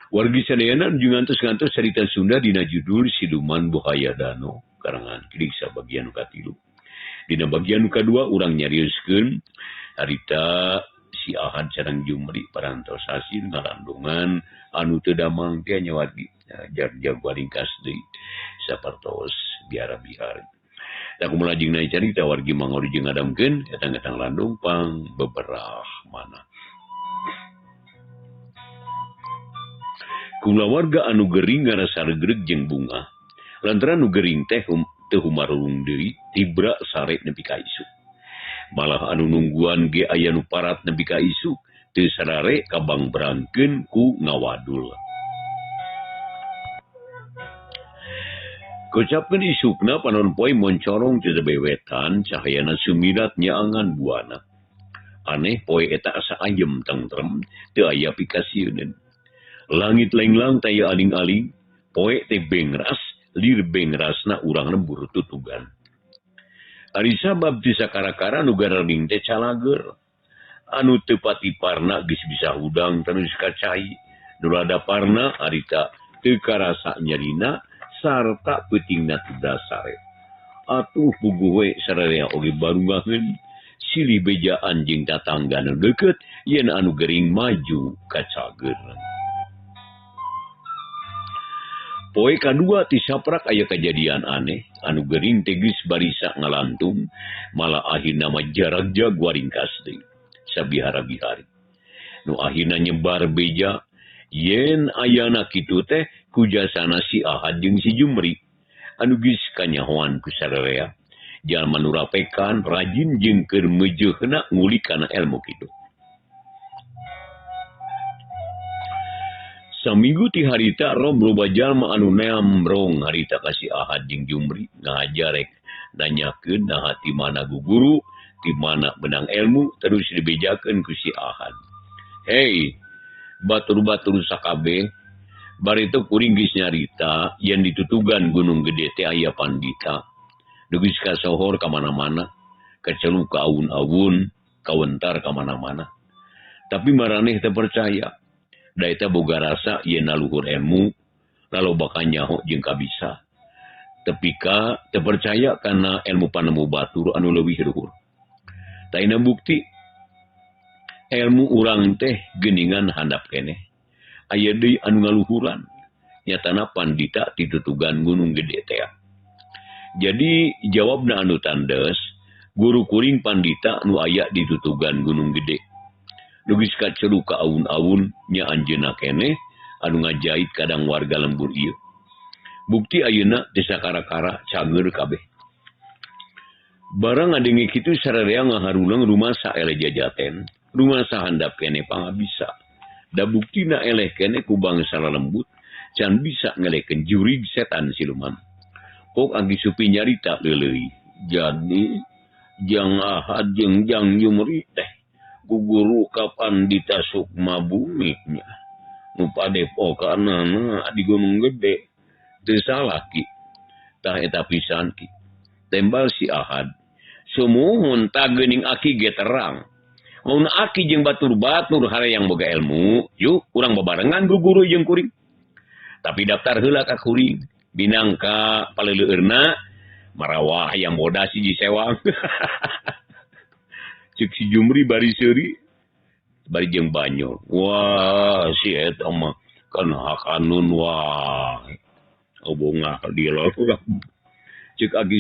Wargi sadayana nuju ngantos-ngantos carita Sunda dina judul Siluman Buhaya Dano karangan Ki Diksa bagian katilu. Dina bagian kadua urang nyarioskeun harita si Ahad sareng Jumri parantos hasil ngalandungan anu teu damang teh nya wargi jag-jag waringkas deui sapertos biara-bihari. Tah kumaha lajengna carita wargi mangga jeung ngadamkeun etang-etang landung pang beberah mana. Kulawarga anu gering ngarasa regreg jeung bunga. Lantaran nu gering teh teu humarurung deui tibra sare nepi ka isuk. Malah anu nungguan ge aya nu parat nepi ka isuk teu sarare kabangbrangkeun ku ngawadul. Kocapkeun isukna panon poe moncorong teu bewetan cahayana sumirat nyaangan buana. Aneh poe eta asa ayem tentrem teu aya pikasieuneun. Langit lenglang taya aling-aling, poe teh bengras, lir bengrasna urang lembur tutugan. Ari sabab teu sakara-kara nu gararing teh calager. Anu teu patiparna geus bisa hudang terus ka cai. Nu rada parna harita teu karasa nyerina sarta peutingna teu dasare. Atuh puguh we sararea oge barungaheun silih bejaan jeung tatangga nu deukeut yen anu gering maju ka cager. Poe kadua ti saprak aya kajadian aneh, anu gering teh geus barisa ngalantung, malah akhirna mah jarak-jag waringkas deui, sabihara-bihari. Nu akhirna nyebar beja, yen ayana kitu teh kujasana si Ahad jeung si Jumri, anu geus kanyahoan ku sararea. Jalma nu rapekan, rajin jeung keur meujeuhna ngulik kana elmu kitu. Saminggu ti harita rob loba jalma anu neamrong harita ka si Ahad jeung Jumri ngajarek nanyakeun naha ti mana guguru ti mana benang ilmu terus dibejakeun ku si Ahad. Hei, batur-batur sakabeh bari teu kuring geus nyarita yen ditutugan Gunung Gede teh aya pandita. Nu geus kasohor ka mana-mana, kaceluk ka awun-awun, kawentar ka mana-mana. Tapi maraneh teu percaya. Da eta boga rasa yen naluhur ilmu, laloba kanyaho jeung kabisa. Tepi ka teu percaya kana ilmu panemu batur anu leuwih luhur. Taina bukti ilmu urang teh geuningan handap keneh. Aya deui anu ngaluhuran, nyatana pandita titutugan Gunung Gede teh. Jadi jawabna anu tandes, guru kuring pandita nu aya ditutugan Gunung Gede. Nu geus kaceluk ka awun-awun nya anjeunna keneh anu ngajait kadang warga lembur ieu. Bukti ayeuna teu sakara-kara cager kabeh. Barang ngadenge kitu sararea ngaharuleng rumasa eleh jajaten, rumasa handap keneh pangabisa. Da buktina eleh keneh ku bangsa lelembut can bisa ngelehkeun jurig setan siluman. Kok Aki Supi nyarita leuleui. Jadi jang Ahad jeung jang Jumri teh guguru ka Pandita Sukma Bumi nya. Nu padepokanana di Gunung Gede. Teu salah ki. Tah eta pisan ki. Tembal si Ahad. Sumuhun ta geuning aki ge terang. Mun aki jeung batur-batur harayang boga ilmu, yuk urang babarengan guguru jeung kuring. Tapi daftar heula ka kuring. Binangka paleuleurna marawah hayang bodas hiji sewang. Cek si Jumri bari seuri, bari jeung banyol. Wah, si eta mah kana hakanun wah. Obongah di lor. Cek Aki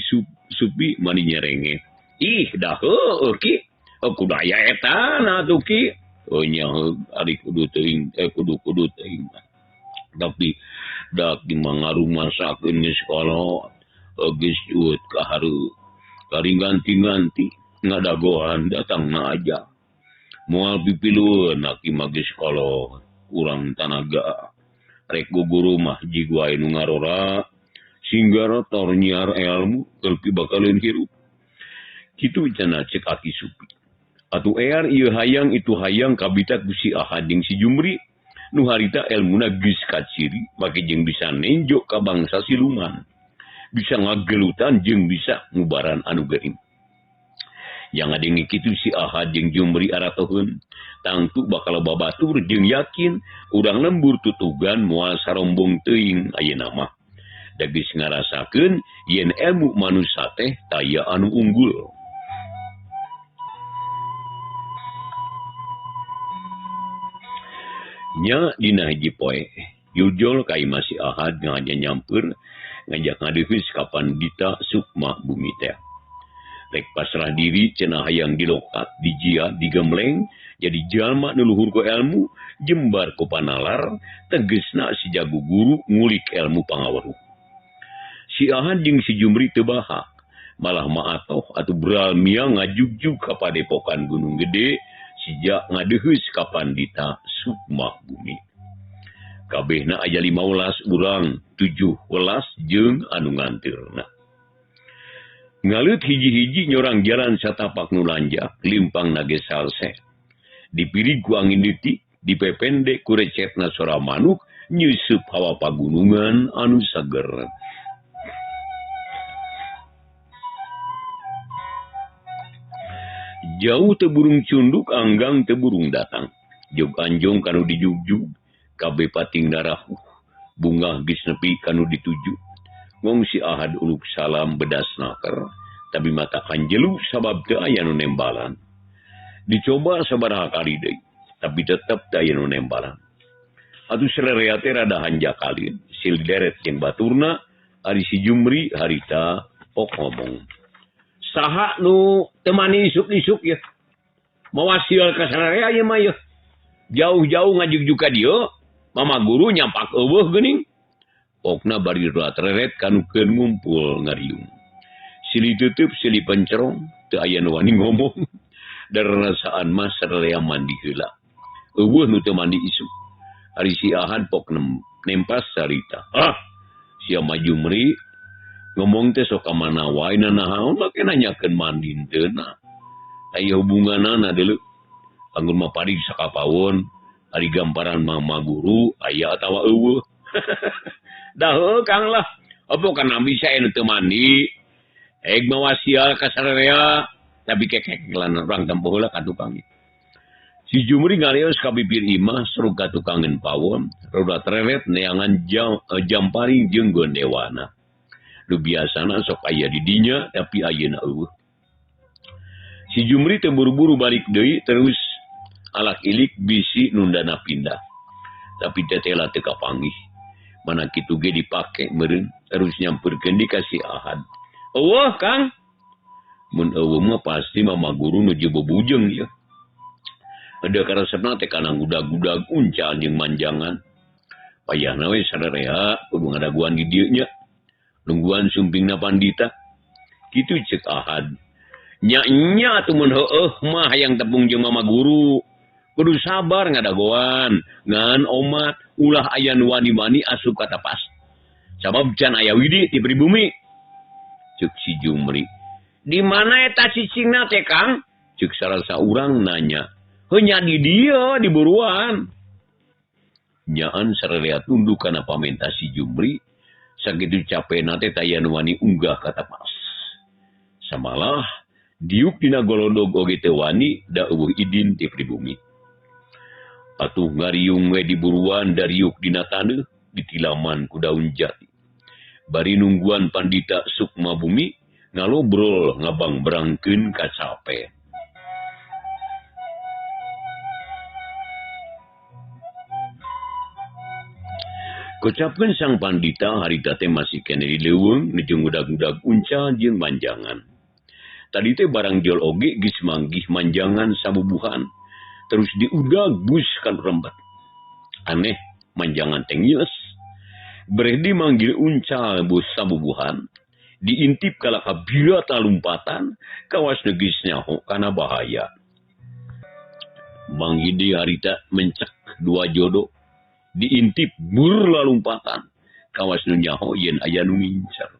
Supi mani nyerenge. Ih, dah heueuh ki. Kudu aya eta na tuh ki. Oh nya ari kudu teuing, kudu teuing. Tapi dak di mangarumasakeun geus kolot, geus cuut ka hareup. Kari ganti-ganti ngadagoan datang na aja. Moal pipilueun aki mah geus kolot, kurang tanaga. Rek guguru mah jig wae nu ngarora, singga rotor nyiar ilmu kelpi bakaleun hirup. Kitu cenah cek Aki Supi. Atuh ear ieu hayang itu hayang kabita ku si Ahad jeung si Jumri. Nu harita elmuna geus kaciri make jeung bisa nenjo ka bangsa siluman. Bisa ngagelutan jeung bisa ngubaran anu gering. Jangan ngadenge kitu si Ahad jeung Jumri aratoheun tangtu bakal babatur jeung yakin urang lembur tutugan moal sarombong teuing ayeuna mah. Da geus ngarasakeun yen ilmu manusa teh taya anu unggul. Nya dina hiji poe Yujol ka imah si Ahad ngaja nyampeur ngajak ngadeheus ka pandita Sukma Bumi teh. Rek pasrah diri cenah hayang dilokat, dijia, digemleng jadi jalma nu luhur ku ilmu, jembar ku panalar, tegesna si jago guru ngulik ilmu pangaweruh. Si Ahad jeung si Jumri teu bahak, malah maatoh atuh bralmia ngajugjug ka padepokan Gunung Gede sijak ngadeheus ka pandita Sukma Bumi. Kabehna aya 15 urang, 7 welas jeung anu nganteurna. Ngaleut hiji-hiji nyorang jalan satapak nu lanjak, limpang nage salse. Dipirig ku angin leutik, dipepende ku recetna sora manuk, nyeusup hawa pagunungan anu seger. Jauh teu burung cunduk, anggang teu burung datang. Jog anjong kanu dijugjug, kabeh pating darahuh, bungah geus nepi kanu dituju. Ngong si Ahad uluk salam bedas naker, tapi mata kanjelu sabab teu aya nu nembalan. Dicoba sabaraha kali deui, tapi tetep teu aya nu nembalan. Atuh sarerea teh rada hanjakalin, sil deret jeung baturna, ari si Jumri harita pok ngomong. Saha nu teu mani isuk-isuk yeuh? Mawasil ka sararea ieu mah yeuh. Jauh-jauh ngajugjug ka dieu, mama guru nyampak eueuh geuning. Pokna bari reret kanu keur ngumpul ngariung. Silih tutup, silih pencerong, teu aya nu wani ngomong. Darasaan mah sararea mandi heula. Eueuh nu teu mandi isuk. Ari si Ahad pok nempas carita. Ah, sia mah Jumri ngomong teh sok ka mana wae nanaon make nanyakeun mandi henteu na. Aya hubunganana deuleu. Anggun mah parig sakapawon, ari gamparan mama guru aya atawa eueuh. Dah heuh Kang lah. Apa kana bisa anu teu mandi? Ek mawasial ka sararea, tapi kekek lan urang tempo heula ka tukang. Si Jumri ngarios ka bibir imah serug ka tukangeun pawon, roda treret neangan jamparing jeung gondewana. Nu biasana sok aya di dinya tapi ayeuna eueuh. Si Jumri teu buru-buru balik deui terus alak ilik bisi nundana pindah. Tapi tetela teu kapanggih. Mana kitu ge dipake meureun terus nyampeurkeun di ka si Ahad. Eueuh Kang. Mun eueuh mah pasti mama guru nu jeung bebujeng ieu. Ada karesepna teh kana gudag-gudag uncal jeung manjangan. Payahna we sararea kudu ngadaguan di dieu nya. Nungguan sumpingna pandita. Kitu ceuk Ahad. Nya-nya atuh mun heueuh mah hayang tepung jeung mama guru. Kudu sabar ngadagoan, ngan omat ulah aya nu wani-wani asup ka tapas. Sabab can aya widi ti pribumi. Ceuk si Jumri. Di mana eta cicingna teh Kang? Ceuk salah saurang nanya. Heuh nya di dieu di buruan. Nyaan sararea tunduk kana pamenta si Jumri. Sakitu capena teh taya nu wani unggah ka tapas. Samalah diuk dina golodog oge teu wani da eueuh idin ti pribumi. Atuh ngariung we di buruan dariuk dina taneuh ditilaman ku daun jati. Bari nungguan pandita Sukma Bumi ngalobrol ngabangbrangkeun kacape. Kocapkeun sang pandita harita teh masih keneh di leuweung nuju ngudag-ngudag uncal jeung manjangan. Tadi teh barang jol oge geus manggih manjangan sabubuhan. Terus diudag bus kan rembet. Aneh manjangan teh nyeus. Beredi manggil uncal bus sabubuhan. Diintip kalaka bila talumpatan kawas neugis nyaho kana bahaya. Mang Hidi harita mencek dua jodoh. Diintip bur lalumpatan kawas nu nyaho yen aya nu ngincer.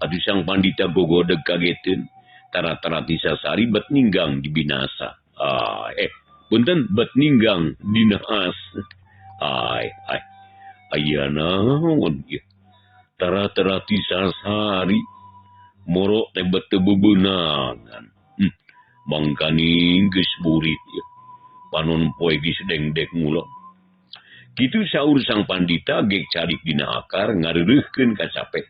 Atuh sang pandita gogodeg kageteun tara-tara tisasari bet ninggang dibinasa. Ah, punten bet ninggang dinaas. Ai, ai. Aya naon ieu? Tara-tara tisasari moro teh bet teu bebeunangan. Mangkaning geus burit ya. Panon poe geus dengdek ngulon. Kitu saur sang pandita gek calik dina akar ngareureuhkeun kacape.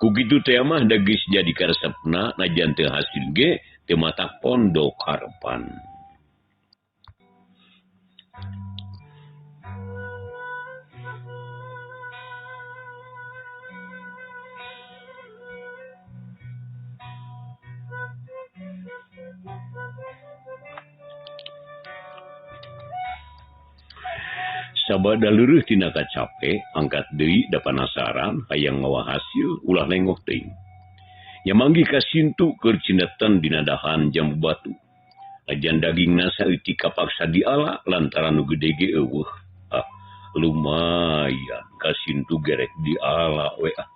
Ku kitu teh mah da geus jadi karesepna najan teu hasil ge teu matak pondok harepan. Sabada leureut tina kacape angkat deui da panasaran hayang mawa hasil ulah lengoh teuing. Nya manggih ka Sintu keur cindetan dina dahan jambu batu. Ajan dagingna saeutik kapaksa diala lantaran nu gede ge eueuh. Ah, lumayan ka Sintu gerek diala we ah.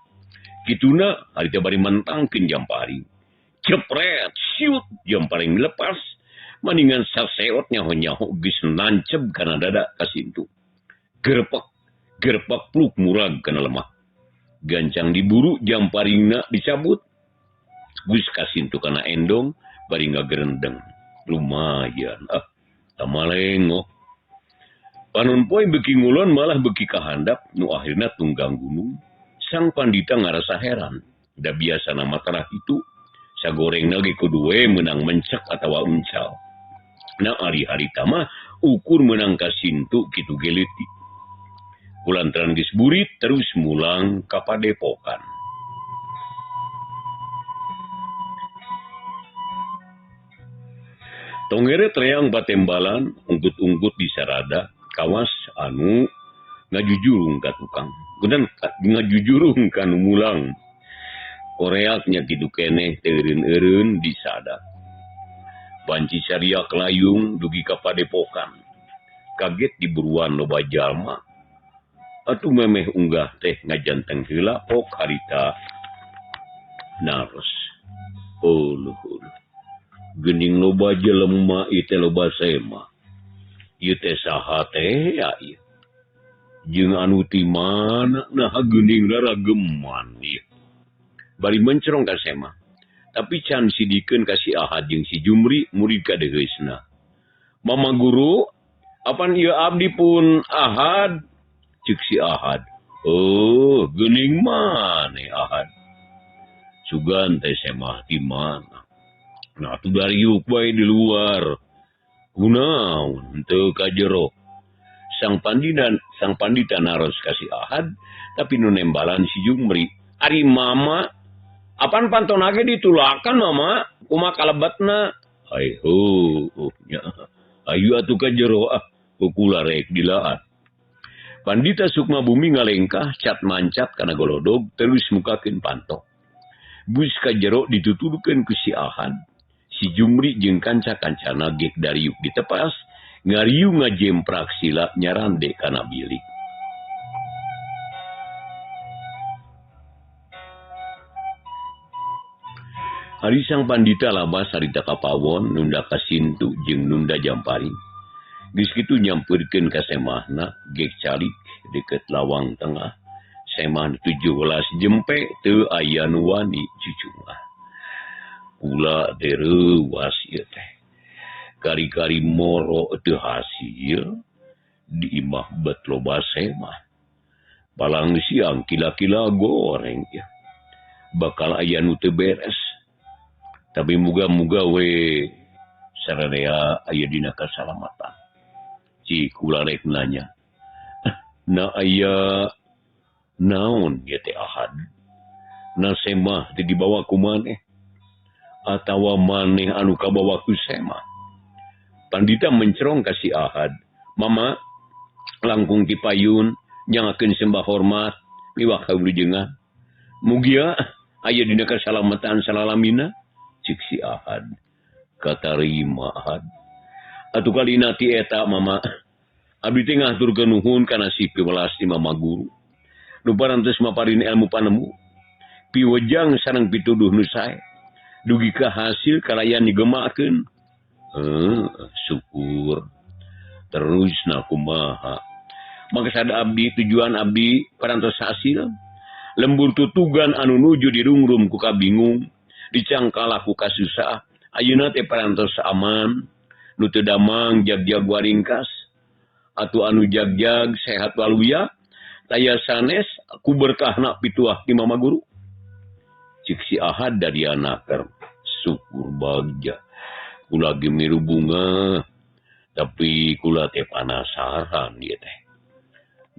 Kituna harita bari mentangkeun jamparing. Cepret siut jamparing lepas maningan saseot nyaho-nyaho geus nanceb kana dada ka Sintu. Gerpek, gerpek pluk murag kana lemah. Gancang diburu jamparingna dicabut. Geus ka Sintu kana endong bari ngagerendeng. Lumayan ah, tamalengoh. Panon poe beuki ngulon malah beuki kahandap nu akhirna tunggang gunung. Sang pandita ngarasa heran. Da biasana mah tanah itu sagorengna ge kudu we meunang mencek atawa uncal. Na ari harita mah ukur meunang ka Sintu kitu ge leutik. Kulantaran geus burit terus mulang ka padepokan. Tongere treang patembalan unggut-unggut di sarada kawas anu ngajujurung ka tukang. Kemudian ngajujurung ka nu mulang. Koreaknya kitu keneh teu eureun-eureun di sada. Banci sariak layung dugi ka padepokan. Kaget diburuan loba jalma. Atuh memeh unggah teh ngajanteng heula ok harita naros. Uluh uluh. Geuning loba jelema ieu teh loba sema. Ieu teh saha teh ya ieu. Jeung anu ti mana naha geuning rarageman ieu. Bari mencerong ka sema. Tapi can sidikeun ka si Ahad jeung si Jumri murid kadeuheusna. Mama guru, apan ieu abdi pun Ahad? Ceuk si Ahad. Oh, geuning maneh Ahad. Sugan teh semah ti mana? Nah, atuh dariuk bae di luar. Kunaon teu ka jero. Sang pandita naros ka si Ahad, tapi nu nembalan si Jumri. Ari mama, apan pantona ge ditulakan mama, kumaha kalebetna? Ai heueuh nya. Ayu atuh ka jero ah, kukula rek dilaat. Pandita Sukma Bumi ngalengkah cat mancat kana golodog terus mukakeun panto. Geus ka jero dituturkeun ku si Ahad. Si Jumri jeung kanca-kancana gek dariuk ditepas, ngariung ngajemprak sila nyarande kana bilik. Ari sang pandita labas harita ka pawon nunda ka Sintu jeung nunda Jamparing. Geus kitu nyampeurkeun ka semahna gek calik deukeut lawang tengah. Semah 17 jempe teu aya nu wani cucungah. Kula teh reuwas ieu teh. Kari-kari moro teu hasil di imah bet loba semah. Palang siang kila-kila goreng ieu. Bakal aya nu teu beres. Tapi muga-muga we sararea aya dina kasalamatan. Ci kula rek nanya. Na aya naon ieu teh Ahad? Na semah teh dibawa ku maneh atawa maneh anu kabawa ku semah? Pandita mencerong ka si Ahad. Mama langkung ti payun nyangakeun sembah hormat miwah kawilujengan. Mugia aya dina kasalamatan salalamina. Cik si Ahad. Katarima Ahad. Atuh kalina ti eta mama. Abdi teh ngaturkeun nuhun kana si piwelas ti mama guru. Nu parantos maparin ilmu panemu. Piwejang sareng pituduh nu sae. Dugi ka hasil kalayan digemakeun. Syukur. Terus na kumaha. Maka sada abdi tujuan abdi parantos hasil. Lembur tutugan anu nuju dirungrum ku kabingung. Dicangkalah ku kasusah. Ayeuna teh parantos aman nu teu damang jag-jag waringkas atuh anu jag-jag sehat waluya taya sanes ku berkahna pituah ti mama guru. Cik si Ahad dari anaker syukur bagja kula ge milu bunga tapi kula teh panasaran ieu teh.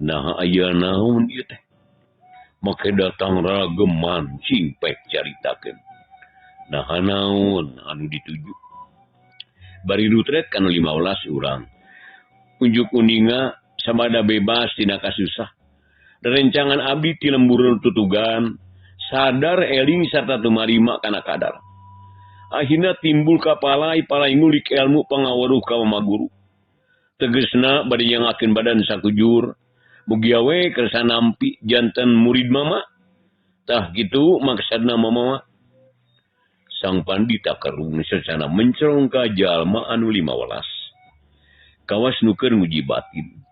Nah aya naon ieu teh make datang rageman cingpek caritakeun. Nah naon anu dituju bari rutret kana 15 urang unjuk uninga samada bebas tina kasusah rencangan abdi ti lembur tutugan sadar eling sarta tumarima kana kadar akhirna timbul kapalai palai ngulik ilmu pangaweruh ka mama guru tegesna bade nyangakeun badan sakujur mugia we kersa nampi janten murid mama tah kitu maksudna mama. Sang pandita kerung sesana mencerong ka jalma anu 15 kawas nu keur nguji batin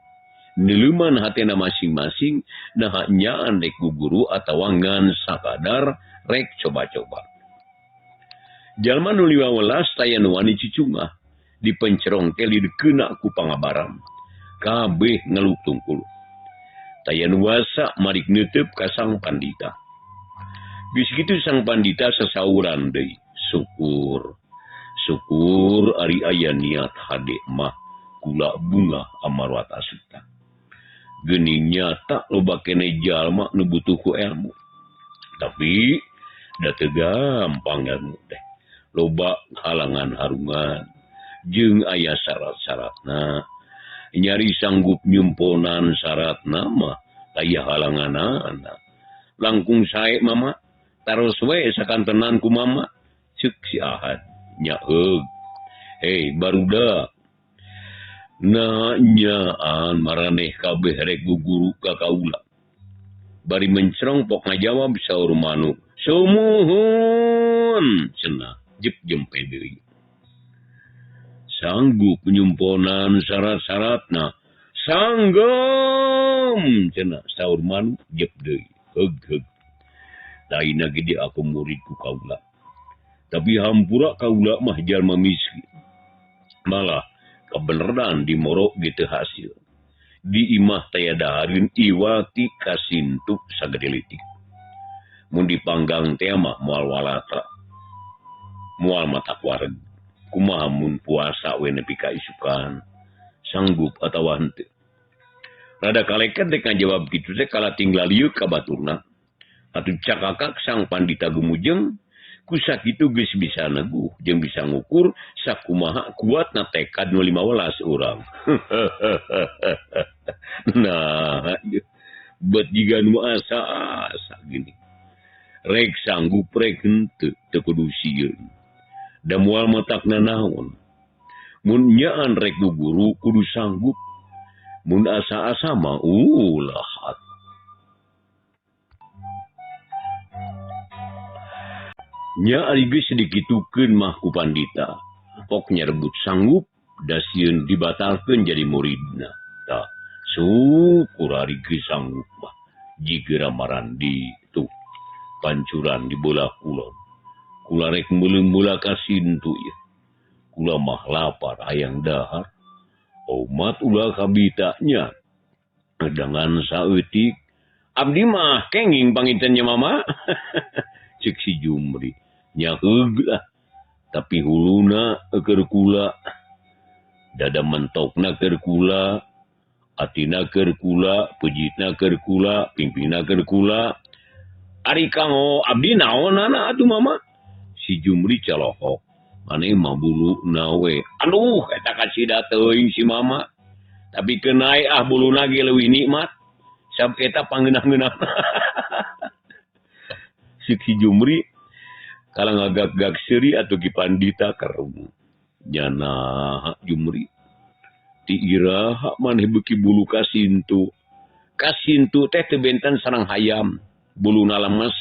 nileuman hatena masing-masing naha nyaan rek ku guru atawa ngan sakadar rek coba-coba. Jalma nu 15 taya nu wani cicungah dipencerong teh dikeuna ku pangabaran kabeh ngeluk tungkul taya nu wasa marik neuteub ka sang pandita. Geus kitu sang pandita sasauran deui syukur syukur ari aya niat hade mah kula bunga amarwata suta geuning nyata loba keneh jalma nu butuh ku ilmu tapi da teu gampang ilmu teh loba halangan harungan jeung aya syarat-syaratna nyari sanggup nyumponan syaratna mah aya halanganana langkung sae mama taros we sakantenan ku mama ceuk si Ahad nya heug hei barudak nah nyaan maraneh kabeh rek guguru ka kaula bari mencerong pok ngajawab saur manuk sumuhun cenah jep jempe deui sanggup nyumponan syarat-syaratna sanggem cenah saur manuk jep deui heug heug lainna gede aku muridku kaula tapi hampura kaula mah jalma miskin malah kebenaran di morok gitu hasil di imah taya dahareun iwati kasintuk sagede leutik mun dipanggang teh mah moal walatra moal mata wareg kumaha mun puasa we nepi ka isukan sanggup atawa henteu rada kaleket teh ngajawab kitu teh kala tinggal lieu ka baturna atuh cakakak sang pandita gumujeng ku sakitu geus bisa neguh jeung bisa ngukur sakumaha kuatna tekad nu 15 urang. Nah bet jiga nu asa-asa gini rek sanggup rek henteu teu kudu sieun da moal matakna naon mun nyaan rek nu guru kudu sanggup mun asa-asa mah ulah. Nya ari geus dikitukeun mah ku pandita pok nyarebut sanggup da sieun dibatalkeun jadi muridna tah syukur ari geus sanggup mah jiga marandi tuh pancuran di bola kulon kula rek meuleum-meula ka sintu ieu kula mah lapar hayang dahar omat ulah kabita nya dengan saeutik abdi mah kenging panginten nya mama. Cek si Jumri nya heug lah tapi huluna keur kula dada mentokna keur kula atina keur kula pejitna keur kula pimpina keur kula ari kanggo abdi naonana atuh mama. Si Jumri calohok maneh mah buluna we aduh eta kasida teuing si mama tapi keunai ah buluna ge leuwih nikmat sab eta pangeunah-ngeunah. Si Jumri kala ngagak-gak seuri atuh ki pandita kerung nyana Jumri ti iraha maneh beuki bulu kasintu kasintu teh teu benten sareng hayam buluna lemes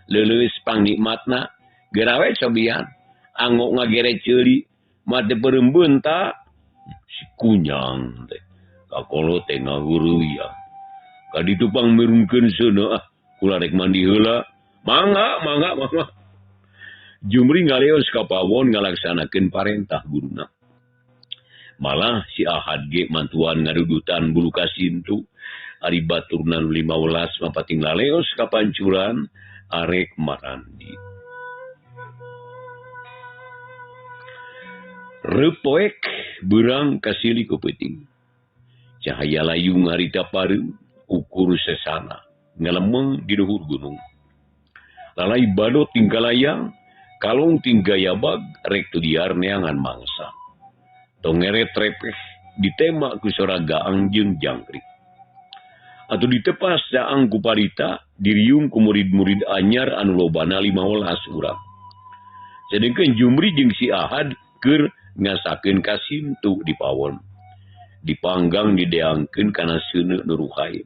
leuleus pangnikmatna gerawe cobian angok ngagere ceuli mah teu peureumbun ta si kunyang teh kakolo teh ngahureuyan ka ditu pangmirungkeun seuneu ah kula rek mandi heula mangga mangga mangga. Jumri ngaleos ka pawon ngalaksanakeun parentah guruna. Malah si Ahad ge mantuan ngadudutan bulu kasintu. Ari baturna nu 15 mapating laleos ka pancuran arek marandi. Reupoek beurang kasili ku peuting. Cahaya layung harita pareum ukur sesana ngalemeng di luhur gunung. Lalai badot tinggal layang, kalong tinggal yabag rek liar neangan mangsa. Tongeret repeh ditema ku sora gaang jeung jangkrik. Atau ditepas caang ku parita diriung ku murid-murid anyar anu lobana 15 urang. Sedengkeun Jumri jeung si Ahad keur ngasakeun kasintu di pawon. Dipanggang dideangkeun kana seuneu nu ruhai.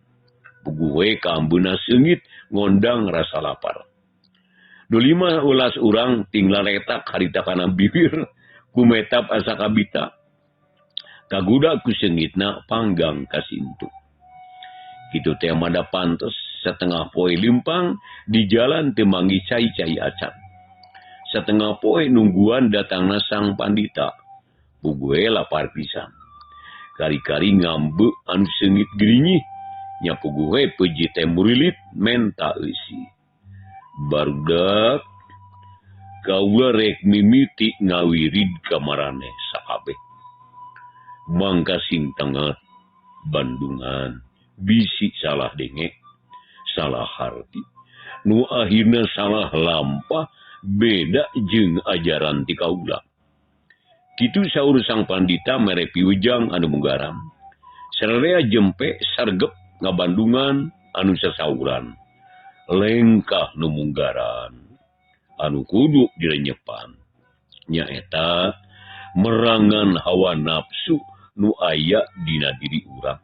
Puguh we kaambeuna seungit ngondang rasa lapar. Nu 15 urang tinggal letak harita kana bibir kumetap asa kabita. Kaguda ku seungitna panggang kasintu. Kitu teh mada pantes setengah poe limpang di jalan teu manggi cai-cai acan. Setengah poe nungguan datangna sang pandita. Puguh lapar pisan. Kari-kari ngambe anu seungit gerinyih nya puguh we peji teh murilit menta eusi. Barudak kaula rek mimiti ngawirid ka maraneh sakabeh. Mangka sing tengah Bandungan bisi salah denge, salah harti, nu akhirna salah lampah beda jeung ajaran ti kaula. Kitu saur sang pandita mere piujang anu munggaram. Sararea jempe sargep ngabandungan anu sasauran. Lengkah nu munggaran anu kudu direnyepan. Nyaeta merangan hawa nafsu nu aya dina diri urang.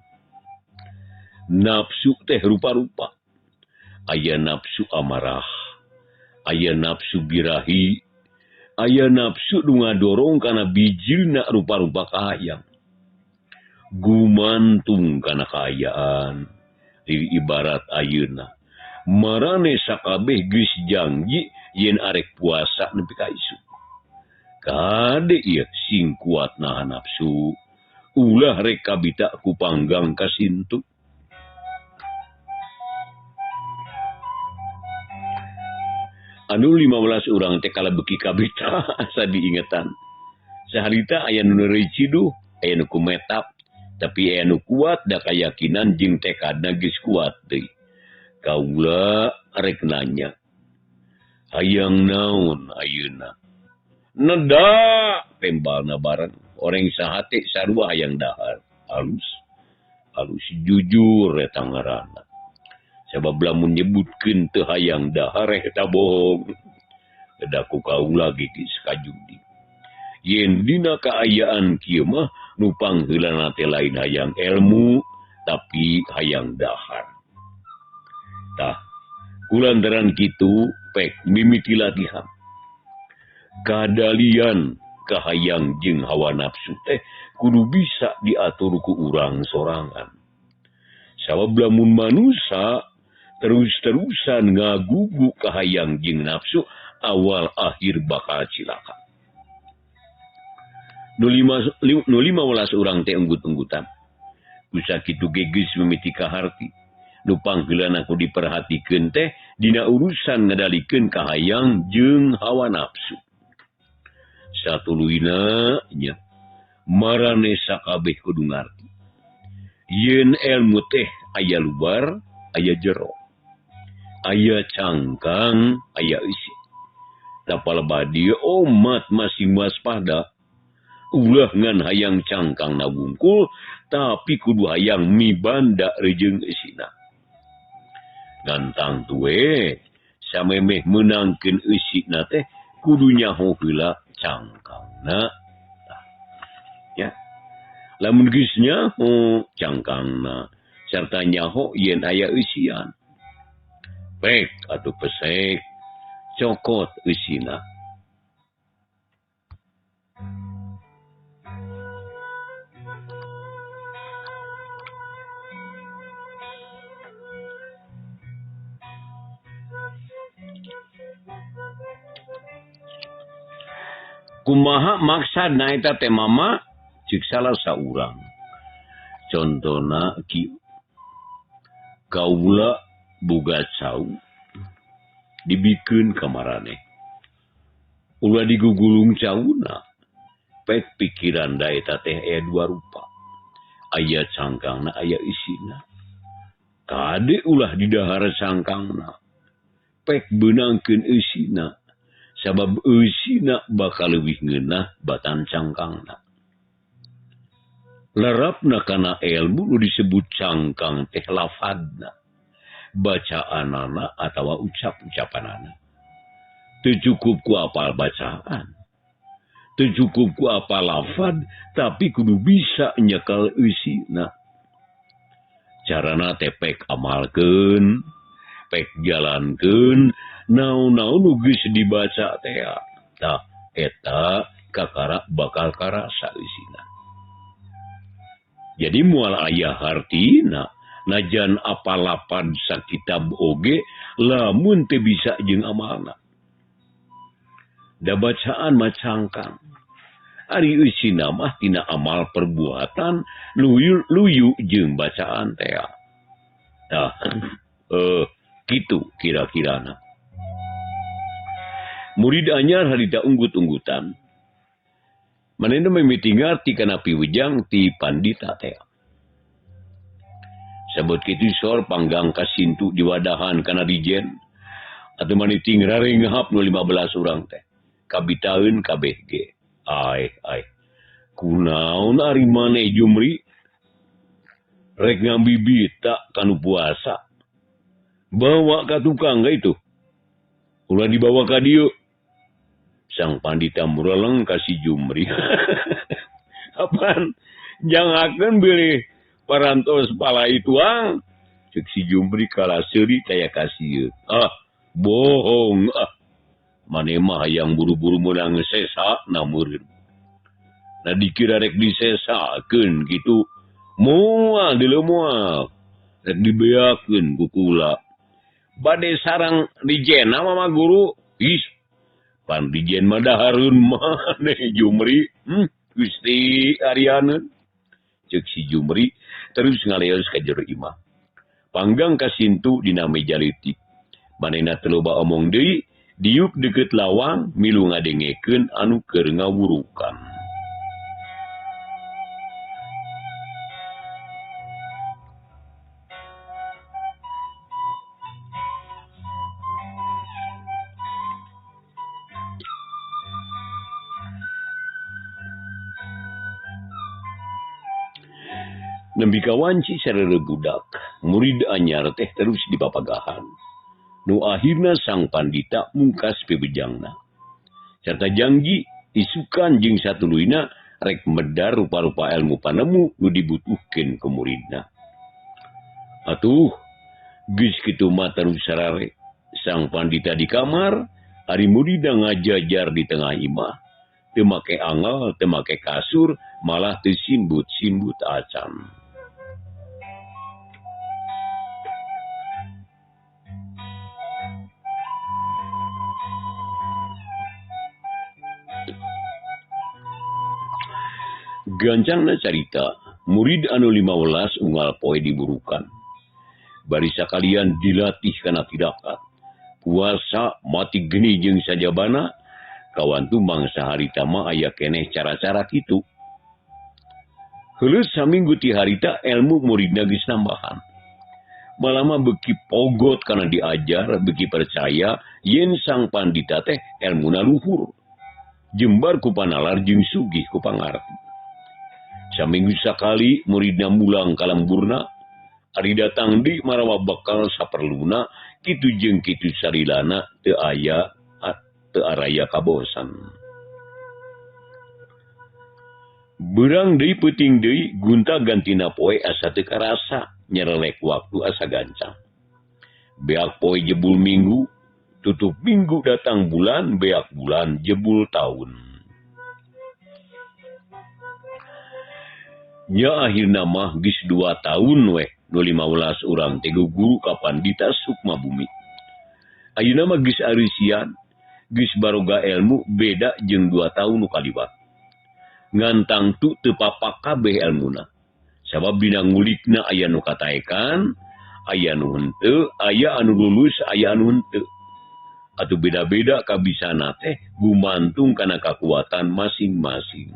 Nafsu teh rupa-rupa. Aya nafsu amarah, aya nafsu birahi, aya nafsu nu ngadorong kana bijilna rupa-rupa kahayang. Gumantung kana kaayaan, diri ibarat ayeuna. Marane sakabeh geus janji yen arek puasa nepi ka isuk. Kade ieu sing kuat nahan nafsu, ulah rek kabita ku panggang kasintu. Anu 15 urang teh kalebeki kabita asa diingetan. Saharita aya nu neureuy ciduh, aya nu kumetap, tapi aya nu kuat da kayakinan jeung tekadna geus kuat deui. Kaula rek nanya, hayang naon ayeuna? Neda tembalna bareng, oreng sahate sarua hayang dahar. Alus, alus jujur eta ngaranna. Sabab lamun nyebutkeun teu hayang dahar eta bohong. Da ku kaula ge geus kajudi. Yen dina kaayaan kieu mah nu pangheulana teh lain hayang ilmu tapi hayang dahar. Tah, kulantaran kitu pek mimiti latihan. Kadalian kahayang jeung hawa nafsu teh kudu bisa diatur ku urang sorangan. Sabab lamun manusa terus-terusan ngagugu kahayang jeung nafsu awal akhir bakal cilaka. Nu 15 urang teh unggut-unggutan. Kusa kitu ge geus mimiti kaharti. Nu pangheulana ku diperhatikeun teh dina urusan ngadalikeun kahayang jeung hawa nafsu. Satuluyna nya marane sakabeh kudu ngarti. Yen elmu teh aya lubar, aya jero. Aya cangkang, aya eusi. Tapal badi omat masih waspada. Ulah ngan hayang cangkang na wungkul, tapi kudu hayang mibanda rejeung eusina. Gantang tuwe, samemeh meunangkeun eusina teh kudu nyaho heula cangkangna. Tah. Ya. Lamun geus nyaho cangkangna sarta nyaho yen aya eusian. Pek atuh pesek cokot eusina. Kumaha maksad na eta teh mama cek salah saurang. Contona kieu. Kaula boga cau dibikeun ka maraneh. Ulah digugulung cauna. Pek pikiran da eta teh aya dua rupa. Aya cangkangna aya isina. Kade ulah didahar cangkangna. Pek beunangkeun eusina. Sabab eusina bakal leuwih ngeunah batan cangkangna. Larapna kana ilmu nu disebut cangkang teh lafadna, bacaanana atawa ucap-ucapanana. Teu cukup ku apal bacaan, teu cukup ku apal lafad, tapi kudu bisa nyekel eusina. Carana teh pek amalkeun, pek jalankeun, naon-naon nu geus dibaca teh. Tah eta kakara bakal karasa eusina. Jadi mual aya hartina najan apalapan sakitab oge lamun teu bisa jeung amalna. Da bacaan mah cangkang. Ari eusina mah tina amal perbuatan luyu jeung bacaan teh. Tah kitu kira-kirana. Murid anyar harita unggut-unggutan. Manehna mimiti ngarti kana piwejang ti pandita teh. Sabot kitu sor panggang kasintu diwadahan kana dijen. Atuh maneh ting rarenghap nu 15 urang teh. Kabitaeun kabeh ge. Aeh aeh. Kunaon ari maneh Jumri? Rek ngambibita kanu puasa. Bawa ka tukang ka itu. Ulah dibawa ka dieu. Sang pandita mureleng ka si Jumri. Apaan? Jangakeun bilih parantos palai tuang. Cek si Jumri kalah seuri taya kasieun. Ah, bohong ah. Maneh mah hayang buru-buru meunang sesa na meureun. Nah dikira rek disesakeun kitu. Moal deuleu moal. Rek dibeakeun ku kula. Bade sarang dijena mah guru. Ih, pan dijen mah dahareun maneh Jumri. Gusti Arianeun. Ceuk si Jumri terus ngaleos ka jero imah. Panggang kasintu dina meja leutik. Manehna teu loba omong deui, diuk deukeut lawang milu ngadengekeun anu keur ngawurukan. Nembi kawanci sarere budak, murid anyar teh terus dipapagahan. Nu akhirna sang pandita mungkas pibejangna. Serta janji isukan jeung satuluyna rek medar rupa-rupa ilmu panemu nu dibutuhkeun ku muridna. Atuh, geus kitu mah terus sarare. Sang pandita di kamar, ari muridna ngajajar di tengah imah. Teu make angel, teu make kasur, malah teu simbut-simbut acan. Gancangna carita, murid anu 15 unggal poe diburukan. Bari sakalian dilatih kana tirakat. Puasa mati geni jeung sajabana, kawan tu mangsa harita mah aya keneh cara-cara kitu. Heuleut saminggu ti harita ilmu muridna geus nambahan. Malama beuki pogot kana diajar, beuki percaya yen sang pandita teh elmuna luhur. Jembar ku panalar jeung sugih ku pangarti. Saminggu sakali muridna mulang ka lemburna, ari datang deui marawa bekal saperluna, kitu jeung kitu sarilana teu aya teu araya kabosan. Beurang deui peuting deui gonta-gantina poe asa teu karasa, nyerelek waktu asa gancang. Beak poe jebul minggu, tutup minggu datang bulan, beak bulan jebul taun. Nya akhirna mah geus 2 tahun weh nu 15 urang teh guru ka pandita Sukma Bumi. Ayeuna mah geus areusian, Geus baroga elmu beda jeung 2 tahun nu kaliwat. Ngan tangtu teu papak kabeh elmuna. Sabab dina ngulikna aya nu kataekan, aya nu henteu, aya anu lulus, aya anu henteu. Atuh beda-beda kabisana teh gumantung kana kakuatan masing-masing.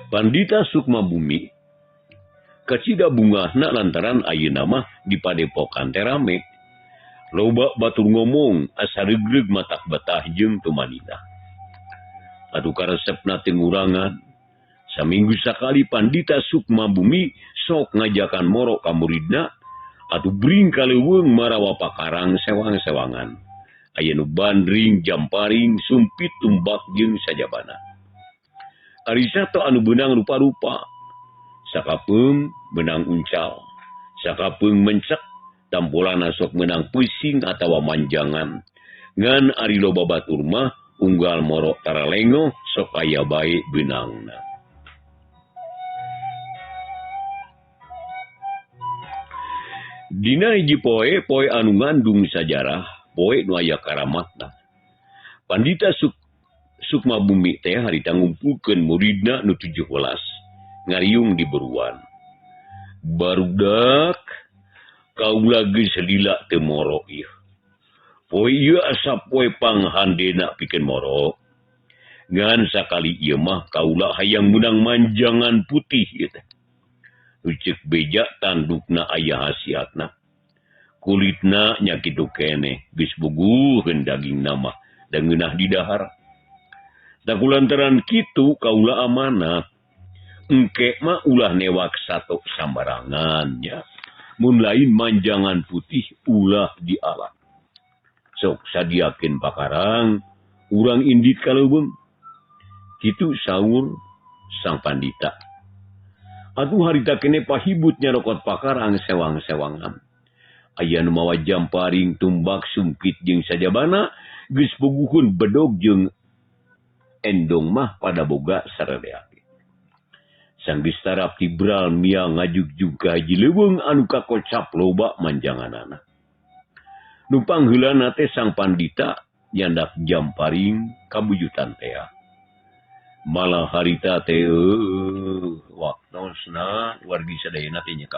Pandita Sukma Bumi kacida bungahna lantaran ayeuna mah di padepokan teh rame. Loba batur ngomong asa reugreug matak betah jeung tumanina. Atuh karesepna teu ngurangan. Saminggu sakali Pandita Sukma Bumi sok ngajakan moro ka muridna atuh bring ka leuweung marawa pakarang sewang-sewangan. Aya nu bandring, jamparing, sumpit, tumbak jeung sajabana. Ari sato anu beunang rupa-rupa. Sakapeung beunang uncal, sakapeung mencek, tampolana sok meunang pusing atawa manjangan. Ngan ari loba batur mah unggal moro taralengoh sok aya bae beunangna. Dina hiji poe, poe anu ngandung sajarah, poe nu aya karamatna. Pandita Sukma Bumi teh harita ngumpulkeun muridna nu 17 ngariung di buruan. Barudak kaula geus lila teu moro ieu. Poe ieu asa poe panghandena pikeun moro. Ngan sakali ieu mah kaula hayang meunang manjangan putih ieu teh. Ceuk beja tandukna aya hasiatna. Kulitna nya kitu keneh geus buguheun dagingna mah da ngeunah di dahar. Da kulantaran kitu kaula amanah. Engke mah ulah newak sato sambarangan nya. Mun lain manjangan putih ulah dialak. Sok sadiakeun pakarang urang indit ka leuweung. Kitu saur sang pandita. Atuh harita kene pahibut nyarokot pakarang sewang-sewangan. Aya nu mawa jamparing, tumbak, sungkit jeung sajabana geus puguhun bedog jeung endong mah pada boga sarereake. Sanggeus tarap tibral mia ngajugjug ka hiji leuweung anu kakocap loba manjanganana. Nu pangheulana teh sang pandita nyandak jamparing kabujutan tea. Malah harita teh waktosna wargi sadayana teh nyekap.